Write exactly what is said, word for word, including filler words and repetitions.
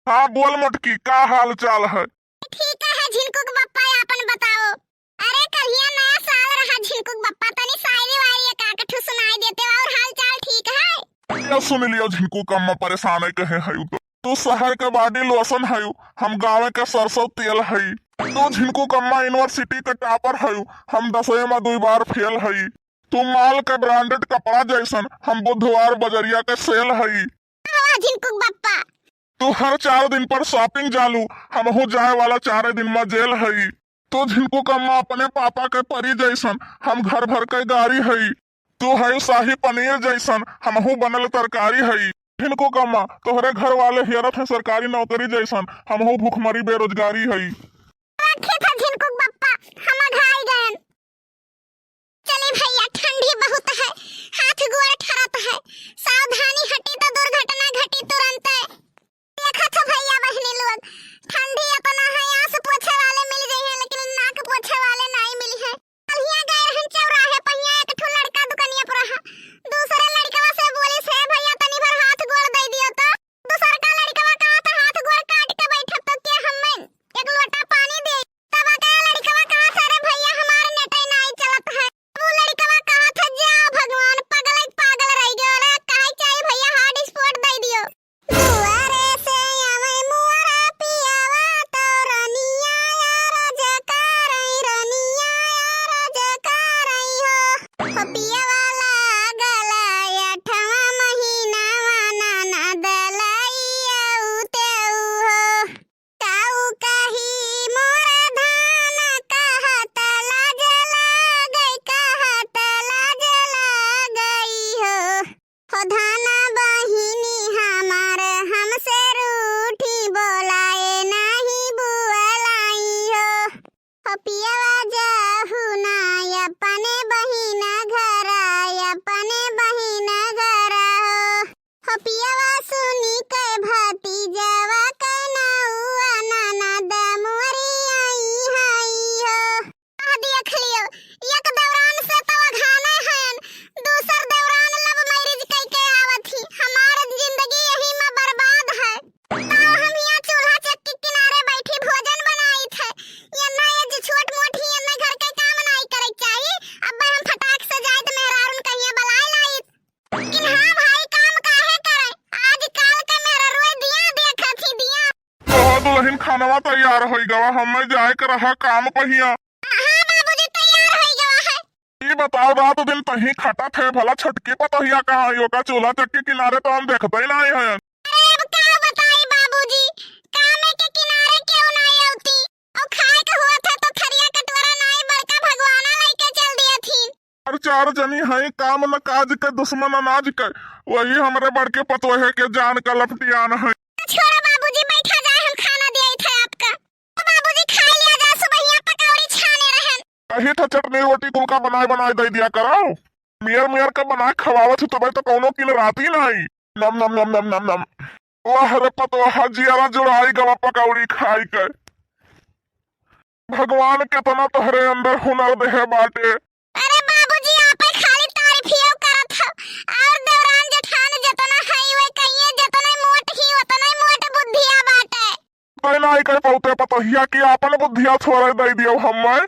हाँ बोल मोटकी, का हाल चाल है? ठीक है झिनकुक बप्पा, आपन बताओ। अरे कहिया नया साल रहा झिनकुक बप्पा, तनी शायरी वायरी एक आध ठो सुनाई देते और हाल चाल ठीक है? या सुन लियो झिनकुक अम्मा, परेशान है कहे है तो। तू शहर के body lotion है, हम गाँव के सरसों तेल है। तू झिनकुक अम्मा university के topper है, हम दसवें में दुई बार fail है। तू mall के branded कपड़ा जैसन, हम बुधवार बजरिया के sale है। वाह झिनकुक बप्पा। तू हर चार दिन पर shopping जालू, हमहू जाए वाला चारे दिन में जेल हई। तू झिनकुक अम्मा अपने पापा के परी जैसन, हम घर भर के गारी हई। तू है शाही पनीर जैसन, हमहू बनल तरकारी हई। झिनकुक अम्मा, तोहरे घर वाले हियरत हैं सरकारी नौकरी जैसन, हमहू भुखमरी बेरोजगारी हई। रखे था झिनकुक बप्पा, हम अघाई गयन। चली भैया, ठंडी बहुत है, हाथ गोड़ ठरत है, सावधानी हटी तो दुर्घटना घटी तुरंत है। देखत हो भैया बहिनी लोग, ठंडी इतना है, आँस पोछे वाले मिल जइहे, लेकिन नाक पोछे वाले नाई मिली है। कल्हिया गए रहन चौराहे पहिया, एक ठो लड़का दुकनिया पर रहा, दूसरे लड़कवा से बोली से, "भैया तनी भर हाथ गोड़ दे दियो तो।" दूसर का लड़कवा कहा था, "हाथ गोड़ काट के बैठब तो के हमें एक लोटा पानी दे।" तब का लड़कवा कहा था, "अरे भैया हमार नेटे नाई चलत है।" वो लड़कवा कहा था, "जा भगवान, पगल एक पागल रह गयो रे, काहे चाही भैया hotspot दे दियो।" दुआरे से आवे मोरा पियावा तो रनिया या राजा करई, रनिया या राजा करई हो। हो पियावा लागला अठवा महीनावा ना, ना दलैया उते हो। काऊ कही मोर धान कहत लाज लागई, कहत लाज लागई हो। हो धान बहिनी हमार हमसे रूठी बोलाए नाही बुअलाई हो। हो पियवा जाहु ना अपने बहिन घरा, अपने बहिन घरा हो। हो पियवा सुनी के भतीजवा के नौआ ननद मोरी आई हई हो। आ देख लियो, एक देवरान से तो अघाने हयन, दूसर देवरान love marriage कइके आवत ही। हमार जिंदगी यही में बर्बाद है। तो हम यहाँ चूल्हा चक्की किनारे बैठी भोजन बनाइत है। एन्ना ये जो छोट मोट ही एन्ना घर के काम नाई करे के चाही। अब हम फटाक से जाइत मेहरारून कहिया बलाए लाइत। लेकिन हाँ भाई, काम काहे करे? आजकल के मेहररुए दिया देखत ही दिया। कहो दुल्हन, खानवा तैयार होई गवा, हमें जाए के रहा काम पहिया। हाँ बाबूजी, तैयार होई गवा है। ई बताओ, रात दिन तहीं खटत है, भला छोटकी पतोहिया कहाँ है? ओका चूल्हा चक्की किनारे तो हम देखते ही नहीं है। अरे अब का बताई बाबूजी, कामे के किनारे क्यों नहीं होती? और खाए के हुआ था तो थरिया कटोरा नाई बड़का भगवाना लेके चल दिया थी। और चार जनी हैं काम न काज के दुश्मन अनाज के, वही हमरे बड़के पतोहे के जान का लपटियान है। छोड़ा बाबूजी, बैठा जाए, हम खाना दिए थे आपका। ओ बाबूजी, खा लिया जा, सुबहिया पकौड़ी छाने रहन। कही था चटनी रोटी कुल का बनाए बनाए दे दिया करो। मियर मियर का बनाए खवावत हूँ तबे तो कौनो किन राती नहीं। नम नम नम नम नम नम। वाह रे पतोहा, जियरा जुड़ाई गवा पकौड़ी खाई के। भगवान केतना तोहरे अंदर हुनर देहे बाटे। अरे बाबूजी, आप ही खाली तारीफियो करत हो, और देवरान जेठान जेतना है वे कहिए, जेतने मोट ही ओतने मोट बुद्धिया बाटे। तै नाई कह पौते पतोहिया कि आपन बुद्धिया छोड़े दे दियो हमें।